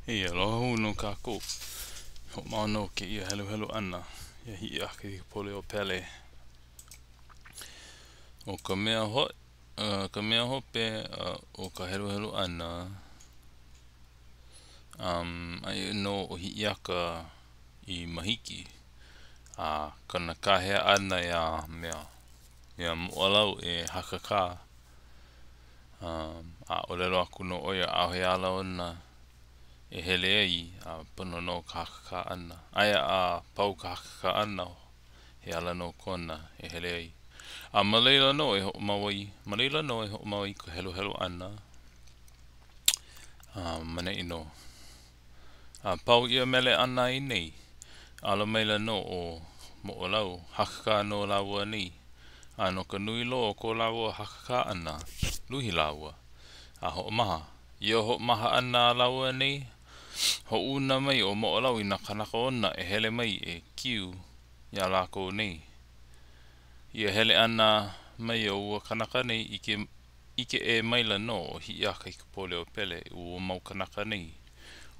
Hey, aloha hou nō kākou. Hoʻomau nō kēia heluhelu ʻana iā Hiʻiakaikapoliopele. ʻO ka mea ho ka mea hope o ka heluhelu ʻana, um, aia nō ʻo Hiʻiaka i Mahiki, a kana kāhea ʻana iā mea iā Moʻolau e hakakā. Um, a ʻōlelo aku nō ʻo ia ʻaʻohe ala ona e hele ai, a pono nō ka hakakā ʻana. Aia a pau ka hakakā ʻana, he ala nō kona e hele ai. A ma laila nō e hoʻomau ai, ma laila nō e hoʻomau ai ka heluhelu ʻana. A ma 'neʻi nō. A pau ia mele ʻana ai nei, ala maila nō ʻo Moʻolau, hakakā nō lāua nei. A no ka nui loa o ko lāua hakakā ʻana, luhi lāua, a hoʻomaha. Ia hoʻomaha ʻana a lāua nei, hoʻouna mai ʻo Moʻolau i nā kānaka ona e hele mai e kiu iā lākou nei. Ia hele ʻana mai o ua kanaka nei, ʻike ʻike ʻē maila nō ʻo Hiʻiakaikapoliopele i ua mau kānaka nei.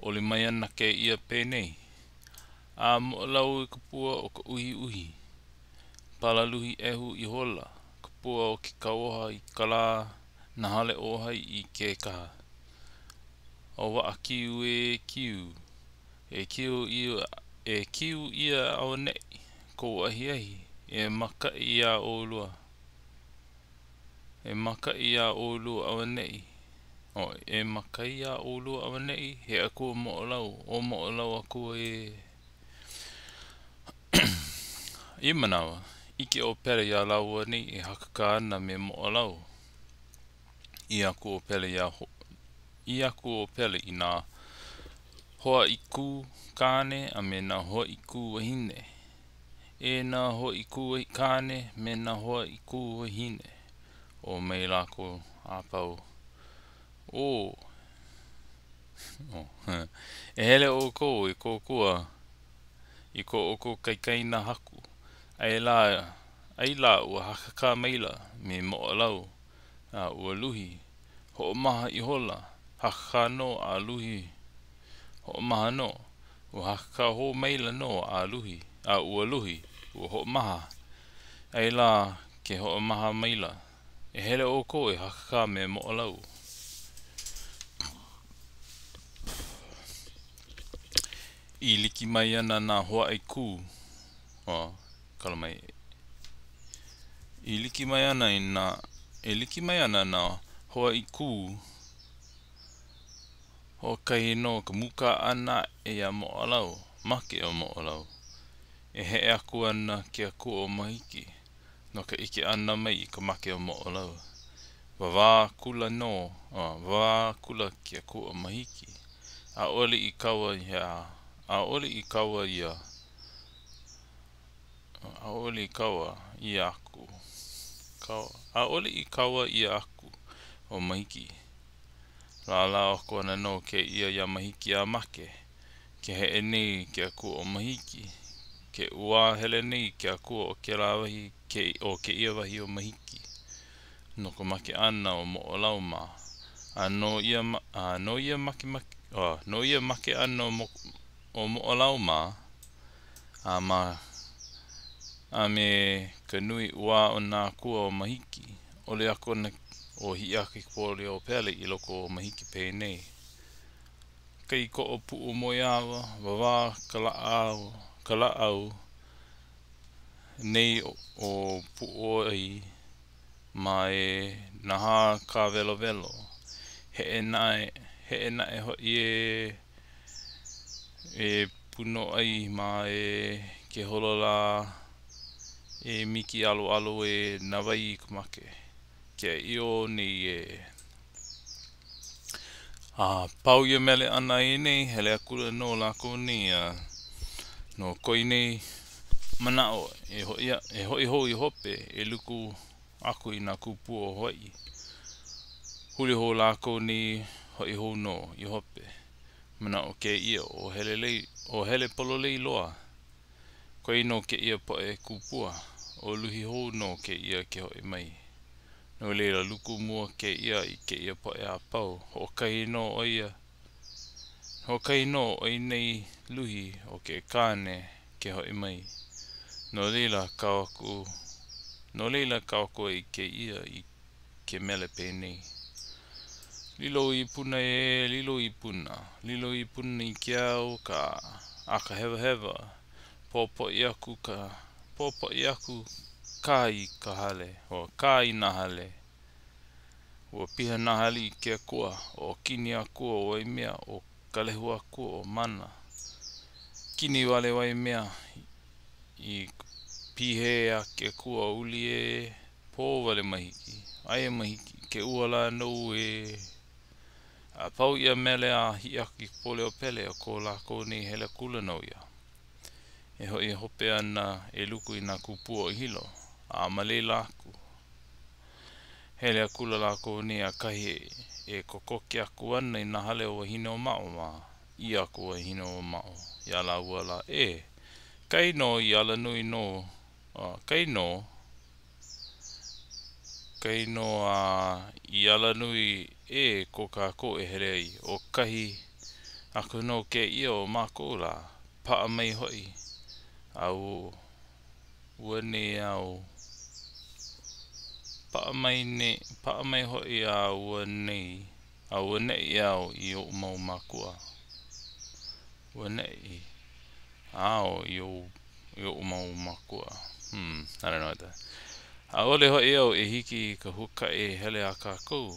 ʻOli mai ana kēia penei, A Moʻolau i ka pua o ka uhiuhi, palaluhi ʻehu ihola ka pua o ke kauoha i ka lā nahale o Hawaiʻi i Kekaha. ʻO Waʻakiu ē kiu, e kiu ʻia, e kiu ʻia auaneʻi kou ahiahi e mākaʻi iā ʻolua. E mākaʻi iā ʻolua auaneʻi, oh, e mākaʻi iā ʻolua auaneʻi, he akua Moʻolau, ʻo Moʻolau akua ē. Ia manawa, ʻike ʻo Pele iā lāua nei e hakakā ana me Moʻolau. ʻĪ aku ʻo Pele iā ʻī aku ʻo Pele i nā hoa ʻikū kāne a me nā hoa ʻikū wahine. E nā hoa ʻikū kāne me nā hoa ʻikū wahine, ō mai lākou a pau. Ō, e hele ʻoukou e kōkua i ko ʻoukou kaikaina haku, aia lā, ai lā ua hakakā maila me Moʻolau, a ua luhi, hoʻomaha ihola, hakakā nō a luhi, hoʻomaha nō. Ua hakakā hou maila nō a luhi, a ua luhi, ua hoʻomaha. Aia lā ke hoʻomaha maila. E hele ʻoukou e hakakā me Moʻolau. I liki mai ana nā hoa ʻaikū, oh, kala mai. I liki mai ana i nā, e liki mai ana nā hoa ʻaikū, Hoʻokahi nō ka mūkā ʻana aʻe iā Moʻolau, make ʻo Moʻolau. E heʻe aku ana ke akua o Mahiki no ka ʻike ʻana mai i ka make o Moʻolau. Wawā akula nō, wawā akula ke akua o Mahiki. ʻAʻole i kaua iā, ʻaʻole i kaua ia, ʻaʻole i kaua ʻia aku, ʻaʻole i kaua ʻia aku ʻo Mahiki. Lālā aku ana nō kēia iā Mahiki a make. Ke heʻe nei ke akua o Mahiki. Ke ʻuā hele nei ke akua o kēlā wahi o kēia wahi o Mahiki. No ka make ʻana o Moʻolau mā. A no ia a no ia make a no ia make ʻana o Moʻolau mā, a ma a me ka nui ʻuā o nā akua o Mahiki, ʻoli aku ana ʻo Hiʻiakaikapoliopele i loko o Mahiki penei, Kai koʻo puʻu Moeawa, wawā ka lāʻau, ka lāʻau nei o Puʻuʻōi mā e nahā ka welowelo, heʻe naʻe, heʻe naʻe hoʻi e e Punoʻai mā e ke holo lā e miki ʻaloʻalo e na wai i ka make, ke ʻio nei ē. A pau ia mele ʻana ai nei, hele akula nō lākou nei a no ko ia nei manaʻo e hoʻi e hoʻi hou i hope e luku aku i nā kupua o Hawaiʻi. Huli hou lākou nei, hoʻi hou nō i hope. Manaʻo kēia ʻo Helelei, ʻo hele pololei loa. Koe nō kēia poʻe kupua, o luhi hou nō kēia ke hoʻi mai. No laila, luku mua kēia i kēia poʻe a pau. Hoʻokahi nō ʻo ia. Hoʻokahi nō ʻo ia nei luhi o ke kāne ke hoʻi mai. No laila kau aku no laila kau aku ai kēia i ke mele penei. Lilo i Puna ē, lilo i Puna, lilo i Puna i ke ao ka a ka hewahewa, popoʻi aku ka popoʻi aku kā i ka hale, o kā i nā hale. Ua piha nā hale i ke akua, ʻo kini akua o Waimea, ʻo ka lehu akua o Mānā. Kini wale Waimea i ka pihē a ke akua uli ē, pō wale Mahiki, aia Mahiki, ke ua lā nou ē. A pau ia mele a Hiʻiakaikapoliopele ʻo ko lākou nei hele akula nō ia. E hoʻi hope ana e luku i nā kupua o Hilo, a ma laila aku. Hele akula lākou nei a kahi e kokoke aku ana i nā hale o Wahineʻōmaʻo mā. ʻĪ aku ʻo Wahineʻōmaʻo iā lāua lā, E, kai nō i alanui nō, kai nō, kai nō a i alanui ʻē ko kākou e hele ai, ʻo kahi aku nō kēia o mākou lā, paʻa mai hoʻi a ua nei au, paʻa mai nei, paʻa mai hoʻi a ua nei, a ua neʻi au i oʻu mau mākua. Ua neʻi au i ou i oʻu mau mākua. Hmm, I don't know what that. ʻAʻole hoʻi au e hiki i ka huakaʻi hele a kākou.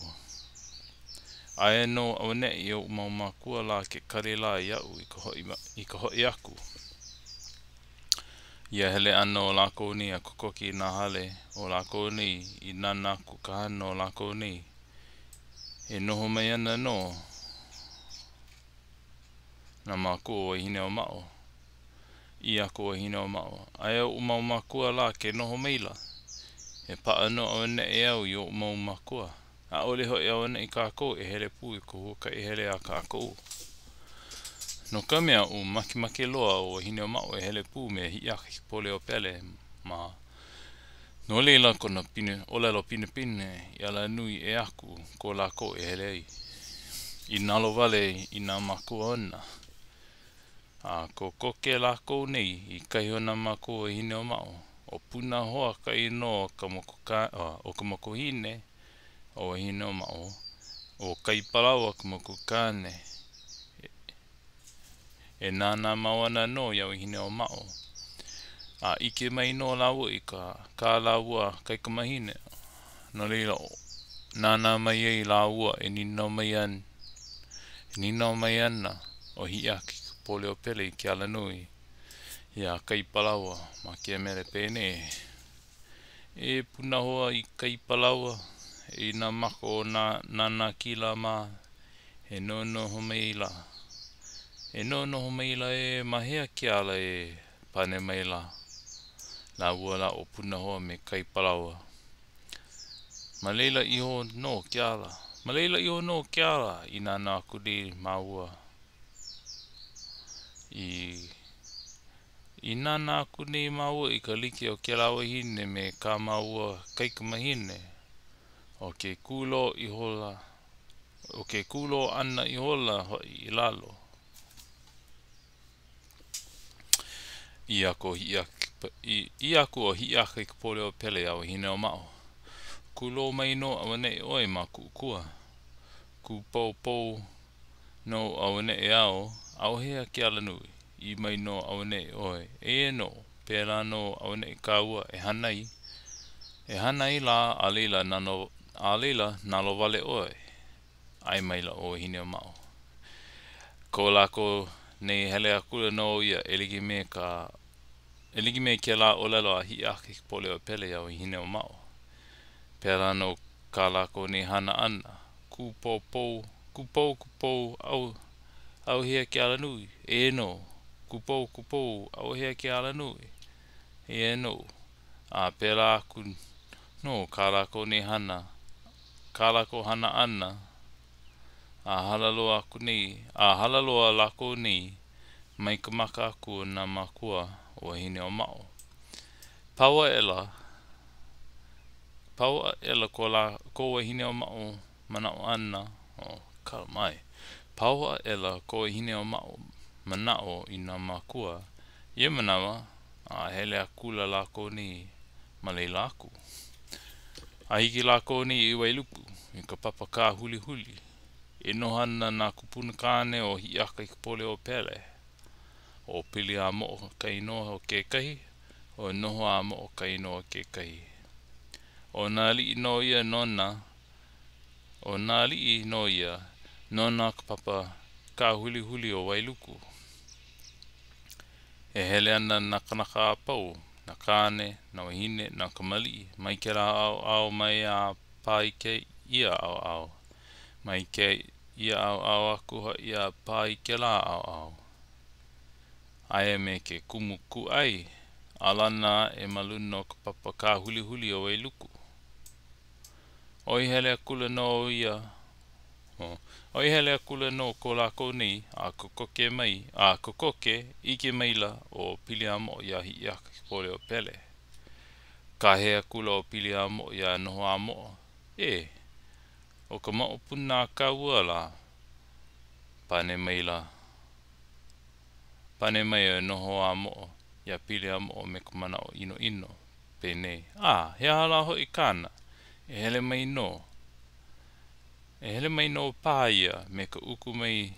Aia nō auaneʻi oʻu mau mākua lā ke kali lā iaʻu i ka hoʻi i ka hoʻi aku. Ia hele ʻana o lākou nei a kokoke i nā hale o lākou nei i nānā aku ka hana o lākou nei. E noho mai ana nō nā mākua o Wahineʻōmaʻo. ʻĪ aku ʻo Wahineʻōmaʻo, Aia oʻu mau mākua lā ke noho maila. E paʻa nō auaneʻi au i oʻu mau mākua. ʻAʻole hoʻi auaneʻi kākou e hele pū i ka huakaʻi hele a kākou. No ka mea, ua makemake loa ʻo Wahineʻōmaʻo e hele pū me Hiʻiakaikapoliopele mā. No laila kona pine, ʻōlelo pinepine i alanui ʻē aku ko lākou e hele ai. I nalowale i nā mākua ona. A kokoke lākou nei i kahi o nā mākua o Wahineʻōmaʻo, ʻo Punahoa ka inoa o ka moku o ka mokuahine o Wahineʻōmaʻo, ʻo Kaipalaoa ka mokukāne. E nānā mau ana nō iā Wahineʻōmaʻo. A ʻike mai nō lāua i ka kā lāua kaikamahine, no laila, nānā mai ai lāua e nīnau mai e nīnau mai ana ʻo Hiʻiakaikapoliopele i ke alanui iā Kaipalaoa ma ke mele penei, E Punahoa i Kaipalaoa, i nā maka o nā nānākila mā e nonoho maila. E nonoho maila ē ma hea ke ala ē? Pane maila lāua lā ʻo Punahoa me Kaipalaoa. Ma laila iho nō ke ala. Ma laila iho nō ke ala i nānā aku nei māua i I nānā aku nei māua i ka like o kēlā wahine me kā māua kaikamahine, ʻo ke kūlō ihola, ʻo ke kūlō ʻana ihola hoʻi i lalo. ʻĪ aku ʻo Hiʻiaka, ʻī aku ʻo Hiʻiakaikapoliopele iā Wahineʻōmaʻo, Kūlō mai nō auaneʻi ʻoe ma kuʻu kua. Kūpoupou nō auaneʻi au, ʻauhea ke alanui. ʻĪ mai nō auaneʻi ʻoe, Eia nō, pēlā nō auaneʻi kāua e hana ai. E hana ai lā a laila a laila nalowale ʻoe. ʻAe maila ʻo Wahineʻōmaʻo. Ko lākou nei hele akula nō ia e like me ka e like me kēlā ʻōlelo a Hiʻiakaikapoliopele iā Wahineʻōmaʻo. Pēlā nō kā lākou nei hana ʻana. Kūpoupou, kūpou, kūpou, ʻau, ʻauhea ke alanui? Eia nō. Kūpou, kūpou, ʻauhea ke alanui? Eia nō. A pēlā aku nō kā lākou nei hana, kā lākou hana ʻana, a hala loa aku nei, a hala loa lākou nei mai ka maka aku o nā mākua o Wahineʻōmaʻo. Pau aʻela, pau aʻela ko lā, ko Wahineʻōmaʻo manaʻo ʻana, oh, kala mai. Paoho aʻela ko Wahineʻōmaʻo manaʻo i nā mākua i ia manawa, a hele akula lākou nei ma laila aku. A hiki lākou nei i Wailuku, i ka papa kāhulihuli, e noho ana nā kūpuna kāne o Hiʻiakaikapoliopele. ʻO Piliamoʻo ka inoa o kekahi, ʻo Nohoamoʻo ka inoa o kekahi. ʻO nā aliʻi nō ia nona, ʻo nā aliʻi nō ia nona ka papa kāhulihuli o Wailuku. E hele ana nā kānaka a pau, nā kāne, nā wāhine, nā kamaliʻi, mai kēlā ʻaoʻao mai a pā i kēia ʻaoʻao, mai kēia ʻaoʻao aku hoʻi a pā i kēlā ʻaoʻao. Aia me ke kumu kūʻai, a lana aʻe ma luna o ka papa kāhulihuli o Wailuku. ʻOi hele akula nō ia, ʻoi hele akula nō ko lākou nei, a kokoke mai, a kokoke, ʻike maila ʻo Piliamoʻo iā Hiʻiakaikapoliopele. Kāhea akula ʻo Piliamoʻo iā Nohoamoʻo, Ē, ʻo ka moʻopuna a kāua lā! Pane maila, pane mai ʻo Nohoamoʻo iā Piliamoʻo me ka manaʻo ʻinoʻino, penei, A, he aha lā hoʻi kāna? E hele mai nō. E hele mai nō paha ia me ka uku mai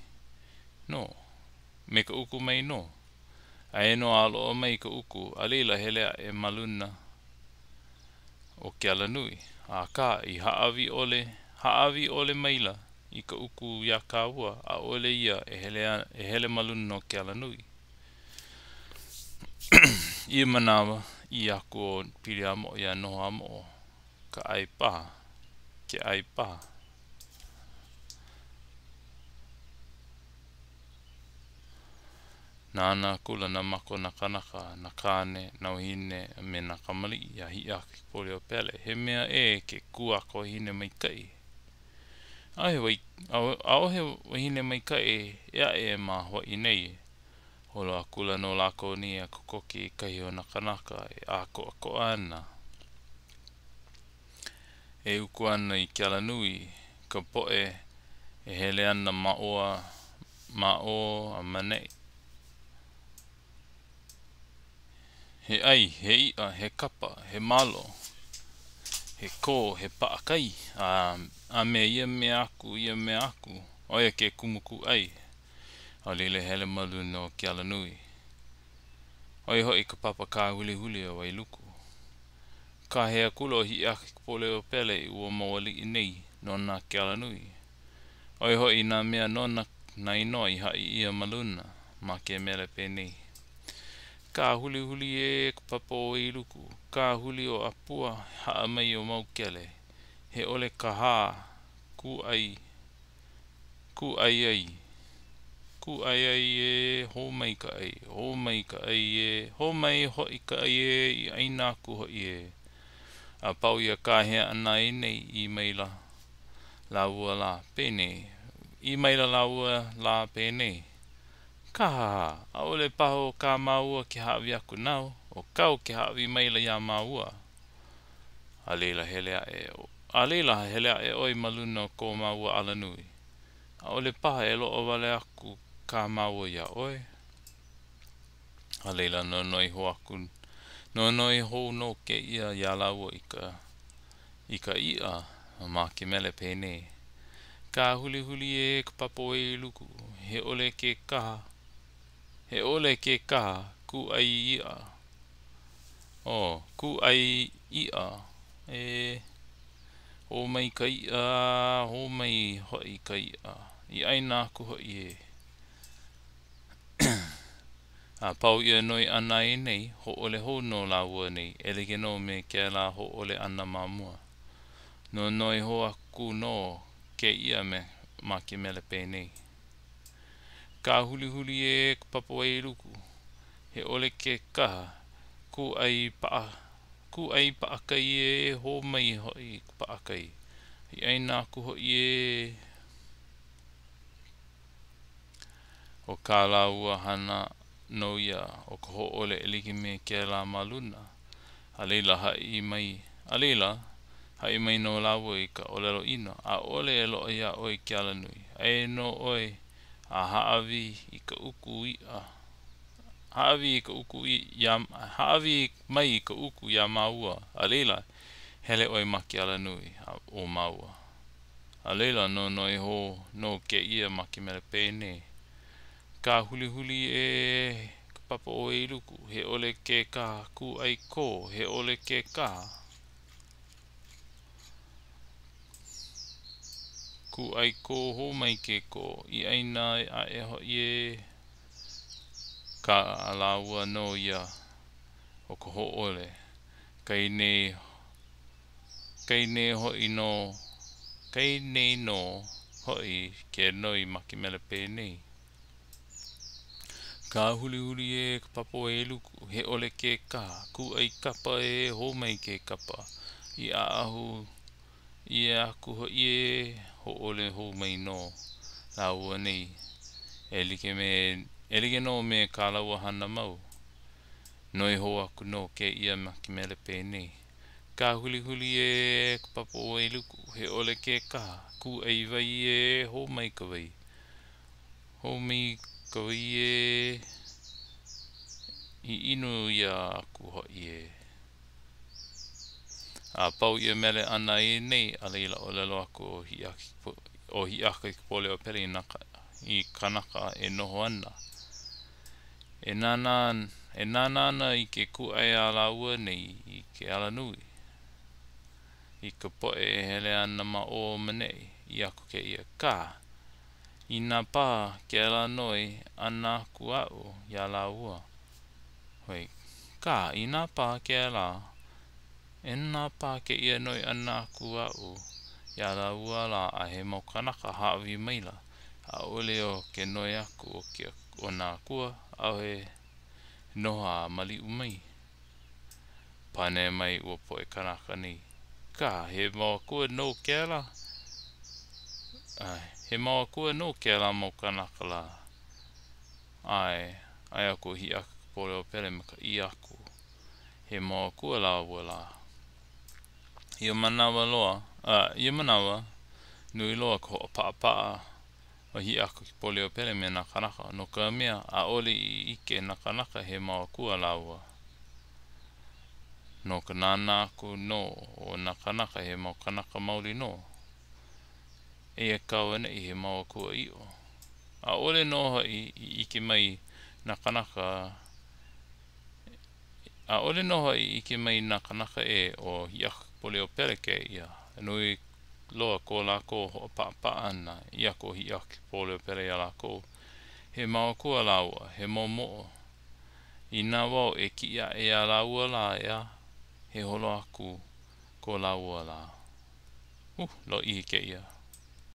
nō. Me ka uku mai nō. Aia nō a loaʻa mai ka uku, a laila hele aʻe ma luna o ke alanui. Akā, i hāʻawi ʻole, hāʻawi ʻole maila i ka uku iā kāua, ʻaʻole ia e hele, e hele ma luna o ke alanui. I ia manawa, ʻī aku ʻo Piliamoʻo iā Nohoamoʻo, Ka ʻai paha, ke ʻai paha. Nānā akula nā maka o nā kānaka, nā kāne, nā wāhine, a me nā kamaliʻi iā Hiʻiakaikapoliopele, he mea ʻē ke kū a ka wahine maikaʻi. ʻAʻohe ʻaʻohe wahine maikaʻi ʻē aʻe ma Hawaiʻi nei. Holo akula nō lākou nei a kokoke i kahi o nā kānaka e ʻākoʻakoʻa ana, e uku ana i ke alanui, ka poʻe e hele ana ma ʻō a ma ʻō a ma ʻaneʻi. He ʻai, he iʻa, he kapa, he malo, he kō, he paʻakai, a a me ia mea aku ia mea aku, ʻo ia ke kumu kūʻai. A laila hele ma luna o ke alanui. ʻO ia hoʻi ka papa kāhulihuli o Wailuku. Kāhea akula ʻo Hiʻiakaikapoliopele i ua mau aliʻi nei nona ke alanui. ʻO ia hoʻi nā mea nona nā inoa i haʻi ʻia ma luna ma ke mele penei, Kāhulihuli ē ka papa o Wailuku, Kāhuli o ʻApua, Haʻa mai o Maukele, He ʻole ka hā, kūʻai Kūʻai ai, kūʻai ai ē, hō mai ka ʻai, hō mai ka ʻai ē, hō mai hoʻi ka ʻai ē, i ʻāina aku hoʻi ē. A pau ia kāhea ʻana aʻe nei, ʻī maila lāua lā, penei, ʻī maila lāua lā penei, Kāhāhā, ʻaʻole paha ʻo kā māua ke hāʻawi aku nāu, ʻo kāu ke hāʻawi maila iā māua. A laila hele aʻe, a laila hele aʻe ʻoe ma luna o ko māua alanui. ʻAʻole paha e loaʻa wale aku kā māua iā ʻoe. A laila nonoi hou aku, nonoi hou nō kēia iā lāua i ka, i ka iʻa ma ke mele penei, Kāhulihuli ē ka papa o Wailuku, he ʻole ke kaha, he ʻole ke kaha kūʻai iʻa. Oh, kūʻai iʻa, e. Hō mai ka iʻa, hō mai hoʻi ka iʻa, i ʻāina aku hoʻi ē. A pau ia noi ʻana aʻe nei, hōʻole hou nō lāua nei, e like nō me kēlā hōʻole ʻana ma mua. Nonoi hou aku nō kēia me ma ke mele penei, Kāhulihuli ē ka papa o Wailuku, He ʻole ke kaha, kūʻai paʻa, kūʻai paʻakai ē, hō mai hoʻi ka paʻakai, i ʻāina aku hoʻi ē. ʻO kā lāua hana nō ia ʻo ka hōʻole e like me kēlā ma luna. A laila haʻi mai, a laila, haʻi mai nō lāua i ka ʻōlelo ʻino, ʻAʻole e loaʻa iā ʻoe ke alanui. Aia nō ʻoe. A hāʻawi i ka uku iʻa, hāʻawi i ka uku iā, hāʻawi mai i ka uku iā māua, a laila, hele ʻoe ma ke alanui o māua. A laila, nonoi hou nō kēia ma ke mele penei, Kāhulihuli ē ka papa o Wailuku, he ʻole ke kaha kūʻai kō, he ʻole ke kaha. Kūʻai kō, hō mai ke kō, i ʻaina aʻe hoʻi ē. Kā lāua nō ia o ka hōʻole. Kai nei, kai nei hoʻi nō, kai nei nō hoʻi ke noi ma ke mele penei. Kāhulihuli ē ka papa o Wailuku, he ʻole ke kaha, kūʻai kapa ē, hō mai ke kapa, i ʻaʻahu ʻia aku hoʻi ē, hōʻole hou mai nō lāua nei e like me, e like nō me kā lāua hana mau. Noi hou aku nō kēia ma ke mele penei, Kāhulihuli ē ka papa o Wailuku, he ʻole ke kaha, kūʻai wai ē, hō mai ka wai. Hō mai ka wai ē, i inu ʻia aku hoʻi ē. A pau ia mele ʻana a ia nei, a laila ʻōlelo aku ʻo Hiʻiaka ʻo Hiʻiakaikapoliopele i nā i kānaka e noho ana. E nānā e nānā ana i ke kūʻai a lāua nei i ke alanui. I ka poʻe e hele ana ma ʻō ma ʻaneʻi, ʻī aku kēia, Kā! Inā paha kēlā noi ʻana aku aʻu iā lāua. Wait, Kā! Inā paha kēlā, inā paha kēia noi ʻana aku aʻu iā lāua lā a he mau kānaka hāʻawi maila, ʻaʻole ʻo ke noi aku o ke o nā akua, ʻaʻohe noho a maliu mai. Pane mai ua poʻe kanaka nei, Kā, he mau akua nō kēlā? He mau akua nō kēlā mau kānaka lā. ʻAe, ʻae aku ʻo Hiʻiakaikapoliopele me ka ʻī aku, He mau akua lāua lā. Ia manawa loa, ia manawa, nui loa ka hoʻopaʻapaʻa o Hiʻiakaikapoliopele me nā kānaka, no ka mea, ʻaʻole i ʻike nā kānaka he mau akua lāua. No ka nānā aku nō o nā kānaka he mau kānaka maoli nō. Eia kauaneʻi he mau akua ʻiʻo. ʻAʻole nō hoʻi i ʻike mai nā kānaka ʻAʻole nō hoʻi i ʻike mai nā kānaka ē ʻo Hiʻiakaikapoliopele kēia. Nui loa ko lākou hoʻopaʻapaʻa ʻana, ʻī aku ʻo Hiʻiakaikapoliopele iā lākou, He mau akua lāua, he mau moʻo. Inā wau e kiʻi aʻe iā lāua lā, ʻeā, he holo aku ko lāua lā. Uh, lōʻihi kēia.